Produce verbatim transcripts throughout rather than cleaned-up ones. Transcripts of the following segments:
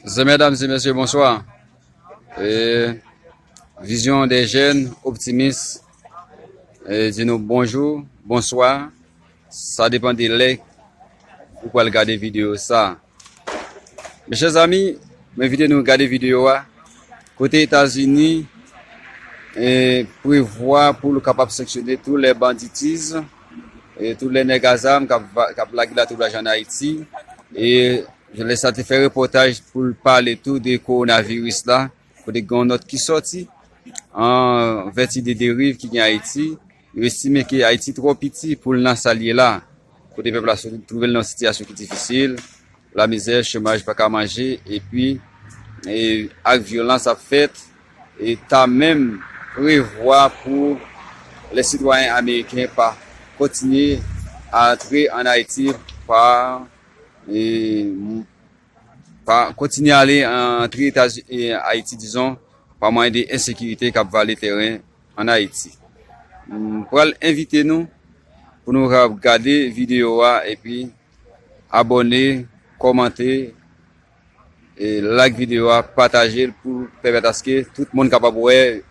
Mesdames et messieurs, bonsoir. E, Vision des jeunes optimistes, e, di nou bonjou, bonswa. Sa depann de lè ou pral gade videyo sa. Mes chers amis, mwen envite nou gade videyo a. Kote Etazini, e, prevwa pou l kapab sanksyone tout lè banditis, e, tout lè nèg a zam k ap va- k ap lage latwoublaj ann Ayiti. E lè sa te fè repòtaj pou l pale tou de kowonaviris la, kote gen yon nòt ki sòti an vèti de deriv ki gen Ayiti. Yo estime ke Ayiti twò piti pou l nan sa l ye la, kote pèp la sou- twouve l nan yon sitiyasyon ki difisil, lamizè, chomaj, pa ka manje, epi e, ak vyolans ap fèt, e ta menm prevwa pou lè sitwayen ameriken pa kontinye antre ann Ayiti pa, e, pa kontinye ale antre Etazi- e, Ayiti, dizon, pa mwayen de ensekirite k ap vale tèren ann Ayiti. M pral envite nou pou nou ka gade videyo a epi abòne, kòmante, e, like videyo a, pataje l pou pèmèt aske tout moun kapab wè,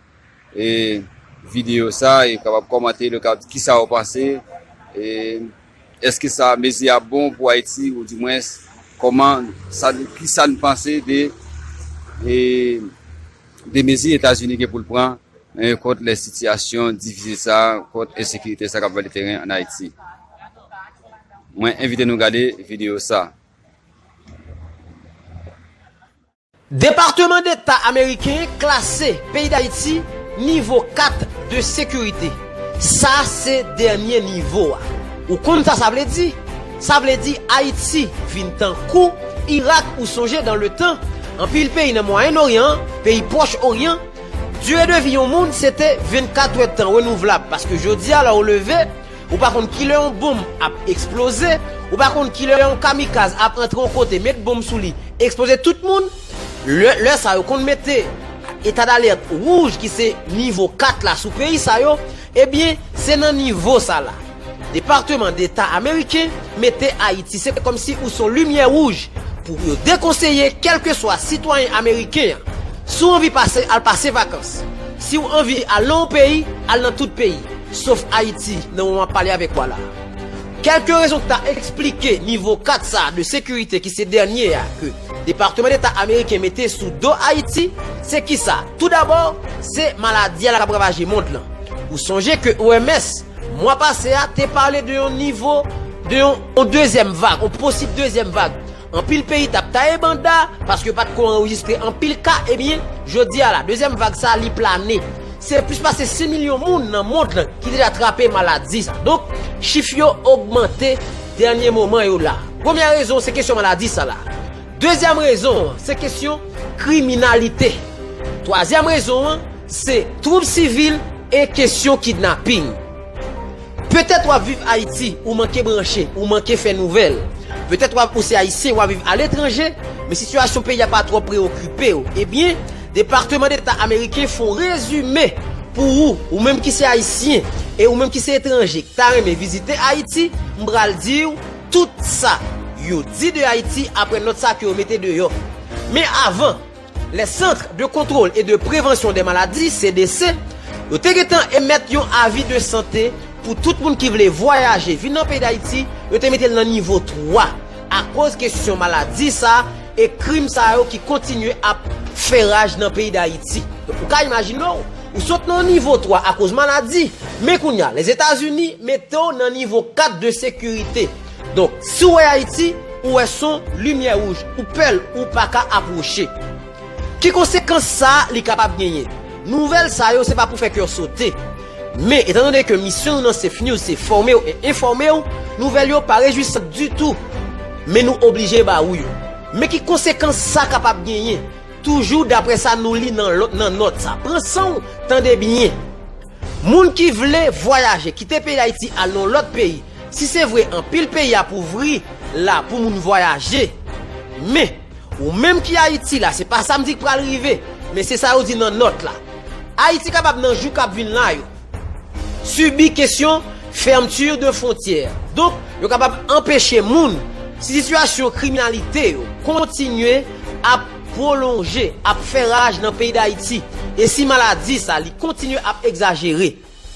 e, videyo sa e kapab kòmante, yo ka di kisa yo panse, e, èske sa mezi a bon pou Ayiti, oudimwens kòman sa, kisa n panse de, e, de mezi Etazini gen pou l pran, e, kont lè sitiyasyon difisil sa, kont ensekirite sa k ap vale tèren ann Ayiti. Mwen envite nou gade videyo sa. Depatman Deta ameriken klase peyi Dayiti nivo kat de sekirite. Sa se dènye nivo a. Ou konn sa sa vle di? Sa vle di Ayiti vin tankou Irak, ou sonje dan le tan, anpil peyi nan Mwayen Oryan, peyi Pwòch Oryan, dire de vi yon moun se te vennkat èdtan renouvlab, paske jodi a lè w leve, ou pa konn kilè yon bonm ap eksploze, ou pa konn kilè yon kamikaz ap antre yon kote, met bonm sou li, eksploze tout moun. Lè, lè sa yo konn mete eta dalèt wouj ki se nivo kat la sou peyi sa yo, ebyen, se nan nivo sa la. Depatman Deta ameriken mete Ayiti, se kòmsi ou se yon limyè wouj pou yo dekonseye kèlkeswa sitwayen ameriken an. Si w anvi pase, al pase vakans. Si w anvi al nan yon peyi, al nan tout peyi, sof Ayiti, nan moman m ap pale avèk ou a la. Kèlke rezon ki ta eksplike nivo kat sa a de sekirite ki se dènye a ke Depatman Deta ameriken mete sou do Ayiti, se kisa? Toudabò, se maladi a la k ap ravaje mond lan. Ou sonje ke O M S, mwa pase a, te pale de yon nivo, de yon, yon dezyèm vag, yon posib dezyèm vag. Anpil peyi t ap taye banda paske yo pa t ko anrejistre anpil ka. Ebyen, jodi a la, dezyèm vag sa a, li plane. Se plis pase sis milyon moun nan mond lan ki deja trape maladi sa. Donk, chif yo ogmante dènye moman yo la. Premyè rezon, se kesyon maladi sa la. Dezyèm rezon an, se kesyon kriminalite. Twazyèm rezon an, se twoub sivil e kesyon kidnaping. Petèt w ap viv Ayiti, ou manke branche, ou manke fè nouvèl. Petèt w ap, ou se Ayisyen, w ap viv aletranje, men sitiyasyon peyi a pa twò preyokipe w. Ebyen, Depatman Deta ameriken fè yon rezime pou ou, ou menm ki se Ayisyen, e ou menm ki se etranje, ki ta renmen vizite Ayiti, m pral di w tout sa yo di de Ayiti apre nòt sa ke yo mete deyò. Men avan, les Centres de Contrôle et de Prévention des Maladies, C D C, yo te gentan emèt yon avi de sante pou tout moun ki vle vwayaje vin nan peyi Dayiti, yo te mete l nan nivo twa, akoz kesyon maladi sa e krim sa yo ki kontinye ap fè raj nan peyi Dayiti. Donk, ou ka imajine w, ou sot nan nivo twa akoz maladi, men kounye a, Lèzetazini mete w nan nivo kat de sekirite. Donk, si w wè Ayiti, ou wè se yon limyè wouj, ou pè l, ou pa ka apwoche. Ki konsekans sa li kapab genyen? Nouvèl sa yo se pa pou fè kè w sote. Men, etandone ke misyon nou nan Safe News se fòme w e enfòme w, nouvèl yo pa rejwisan ditou. Men nou oblije ba ou yo. Men ki konsekans sa kapab genyen? Toujou daprè sa nou li nan lòt, nan nòt sa. Pran san w, tande byen. Moun ki vle vwayaje, kite peyi Dayiti, al nan yon lòt peyi, si se vre anpil peyi ap ouvri la pou moun vwayaje, men, ou menm ki Ayiti la, se pa sa m di k pral rive, men se sa yo di nan nòt la. Ayiti kapab nan jou k ap vin la yo sibi kesyon fermeture de frontières. Donk, yo kapab anpeche moun, si sitiyasyon kriminalite yo kontinye ap pwolonje ap fè raj nan peyi Dayiti, e si maladi sa li kontinye ap egzajere.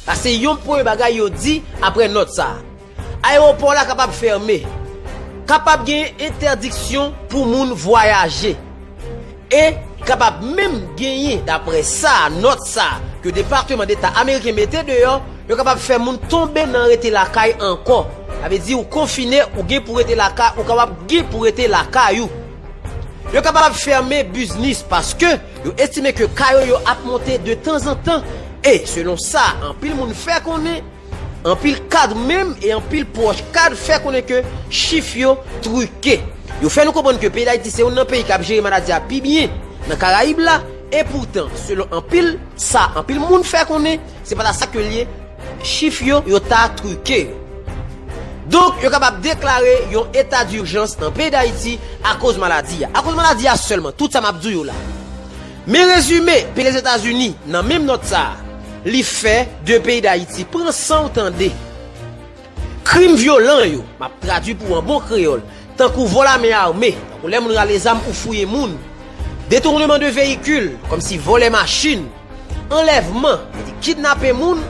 Sa se yon premye bagay yo di apre nòt sa. Ayewopò la kapab fèmen. Kapab gen entèdiksyon pou moun vwayaje. E kapab menm genyen, dapre sa, nòt sa, ke Depatman Deta ameriken mete deyò, yo kapab fè moun tonbe nan rete lakay ankò. Sa vle di ou konfine, ou gen pou rete lakay, ou kapab gen pou rete lakay ou. Yo kapab fèmen biznis paske yo estime ke ka yo yo ap monte de tanzantan. E selon sa anpil moun fè konnen, anpil kad menm e anpil pwòch kad fè konnen ke chif yo trike. Yo fè nou konprann ke peyi Dayiti se youn nan peyi k ap jere maladi a pi byen nan Karayib la, e poutan, selon anpil sa anpil moun fè konnen, se pa ta sa ke l ye, chif yo, yo ta trike yo. Donk, yo kapab deklare yon eta dijans nan peyi Dayiti akoz maladi a. Akoz maladi a sèlman, tout sa m ap di w yo la. Men rezime, peyi Lèzetazini, nan menm nòt sa a, li fè de peyi Dayiti. Pran san w tande. Krim vyolan yo, m ap tradui pou w an bon kreyòl, tankou vòl a men ame, tankou lè moun rale zam ou fouye moun, detournement de véhicule, kòmsi vòlè machin, anlèvman, sètadi kidnape moun,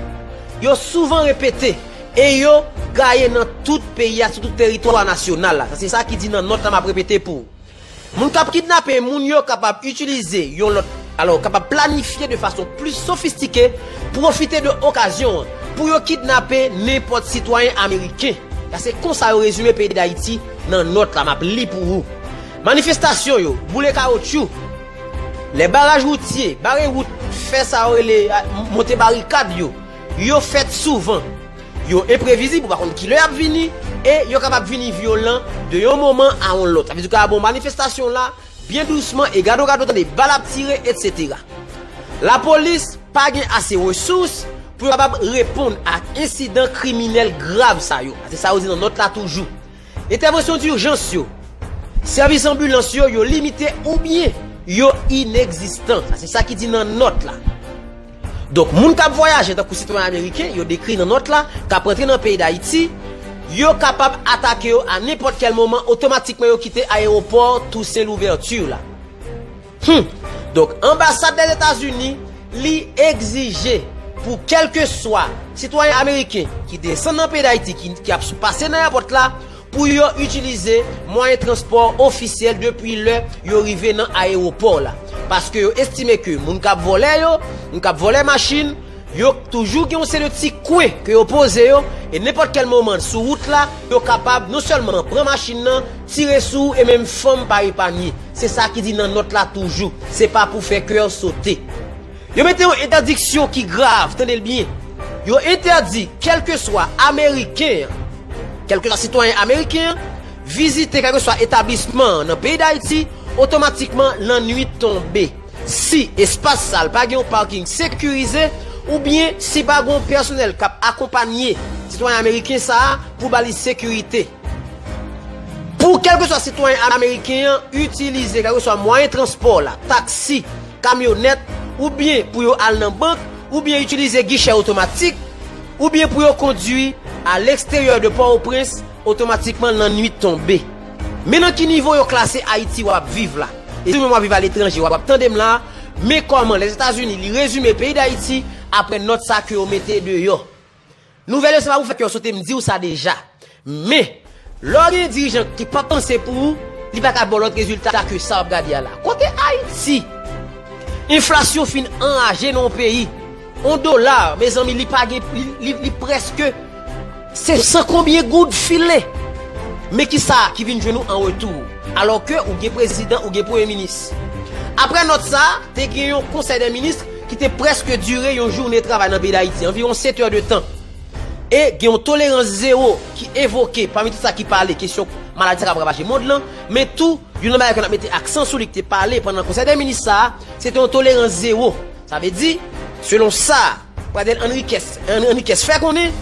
yo souvan repete e yo gaye nan tout peyi a, sou tout teritwa nasyonal la. Sa se sa ki di nan nòt la, m ap repete pou ou. Moun k ap kidnape moun yo kapab itilize yon lòt, alò, kapab planifye de fason plis sofistike, pwofite de okazyon an pou yo kidnape nenpòt sitwayen ameriken. Sa se konsa yo rezime peyi Dayiti nan nòt la, m ap li pou ou. Manifestasyon yo, boule kawotchou, lè baraj woutye, bare wout, fè sa yo rele, a, monte barikad yo, yo fèt souvan. Yo enprevizib, ou pa konn kilè y ap vini, e yo kapab vini vyolan de yon moman a yon lòt. Sa vle di w ka gon manifestasyon la, byen dousman, e gade w gade w tande bal ap tire, etsetera. Lapolis pa gen ase resous pou yo kapab reponn ak ensidan kriminèl grav sa yo. Se sa yo di nan nòt la toujou. Entèvansyon dijans yo, sèvis anbilans yo, yo limite oubyen yo inegzistan. Sa se sa ki di nan nòt la. Donk, moun k ap vwayaje tankou sitwayen ameriken, yo dekri nan nòt la, k ap rantre nan peyi Dayiti, yo kapab atake yo a nenpòt kèl moman, otomatikman yo kite ayewopò Toussaint Louverture la. Hmm. Donk, anbasad Lèzetazini, li egzije pou kèlkeswa sitwayen ameriken ki desann nan peyi Dayiti, ki, ki ap pase nan èpòt la, pou yo itilize mwayen transpò ofisyèl depi lè yo rive nan ayewopò la. Paske yo estime ke moun k ap vòlè yo, moun k ap vòlè machin, yo toujou gen yon seri de ti kwen ke yo poze yo, e nenpòt kèl moman sou wout la, yo kapab non sèlman pran machin nan, tire sou ou, e menm fanm pa epanye. Se sa ki di nan nòt la toujou. Se pa pou fè kè w sote. Yo mete yon entèdiksyon ki grav, tande l byen. Yo entèdi kèlkeswa ameriken an, kèlkeswa sitwayen ameriken an, vizite kèlkeswa etablisman an nan peyi Dayiti, otomatikman lannwit tonbe. Si espas sa l pa gen yon paking sekirize, oubyen si pa gen yon pèsonèl k ap akonpanye sitwayen ameriken sa a pou ba li sekirite. Pou kèlkeswa sitwayen ameriken an itilize kèlkeswa mwayen transpò la, taksi, kamyonèt, oubyen pou yo al nan bank, oubyen itilize gichè otomatik, oubyen pou yo kondui a leksteryè de Pòtoprens, otomatikman lannwit tonbe. Men nan ki nivo yo klase Ayiti w ap viv la. E si w menm w ap viv aletranje, w ap tande m la, men kòman Lèzetazini li rezime peyi Dayiti apre nòt sa ke yo mete deyò. Nouvèl yo se pa pou fè kè w sote, m di w sa deja. Men, lè w gen dirijan ki p ap panse pou ou, li pa ka ba w lòt rezilta ke sa w ap gade a la. Kote Ayiti? Enflasyon fin anraje nan yon peyi. On dola, mezanmi, li pa gen, li, li, li prèske se san konbyen goud file. Men ki sa ki vin jwenn ou an retou? Alò ke ou gen prezidan, ou gen premye minis. Apre nòt sa, te gen yon konsèy dè minis ki te prèske dire yon jounen travay nan peyi Dayiti, anviwon sèt è de tan. E gen yon tolerans zewo ki evoke pami tout sa ki pale kesyon maladi sa k ap ravaje mond lan, men tou, youn nan bagay ke n ap mete aksan sou li ki te pale pandan konsèy dè minis sa a, se te yon tolerans zewo. Sa vle di, selon sa Pradel Henriquez, Hen-, Henriquez fè konnen,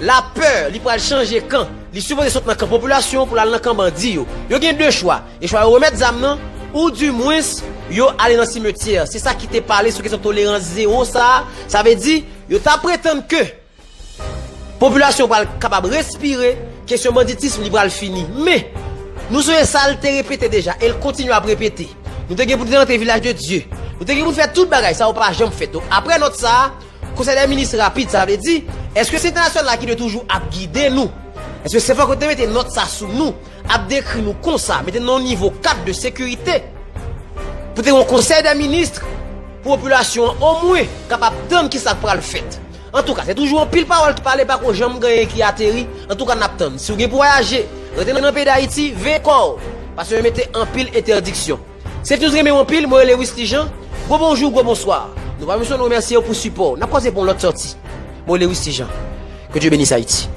lapè, li pral chanje kan. Li sipoze sot nan kan popilasyon pou l al nan kan bandi yo. Yo gen de chwa. E chwa yo remèt zam nan, oudimwens, yo ale nan simetyè. Se sa ki te pale sou kesyon tolerans zewo sa a. Sa vle di, yo ta pretann ke popilasyon pral kapab respire, kesyon banditism li pral fini. Men, nou sonje sa l te repete deja, e l kontinye ap repete. Nou te gen pou te rantre Vilaj de Dye. Nou te gen pou fè tout bagay sa yo pa janm fèt. Donk, apre nòt sa a, Konsèy dè minis rapid, sa vle di, èske se entènasyonal la ki dwe toujou ap gide nou? Èske se fòk yo te mete nòt sa sou nou, ap dekri nou konsa, mete nou nan yon nivo kat de sekirite? Pou te gen yon konsèy dè minis, pou popilasyon an omwen kapab tann kisa k pral fèt. Antouka, se toujou anpil pawòl ki pale, pako janm gen anyen ki ateri. Antouka, n ap tann. Si w gen pou vwayaje, rete nan peyi Dayiti, veye kò w, paske yo mete anpil entèdiksyon. Safe News renmen w anpil, mwen rele Wisly Jean. Gwo bonjou, gwo bonswa. Nou pa bezwen nou remèsye w pou sipò w. N ap kòze pou yon lòt sòti. Mwen rele Wisly Jean. Que Dieu bénisse Haïti.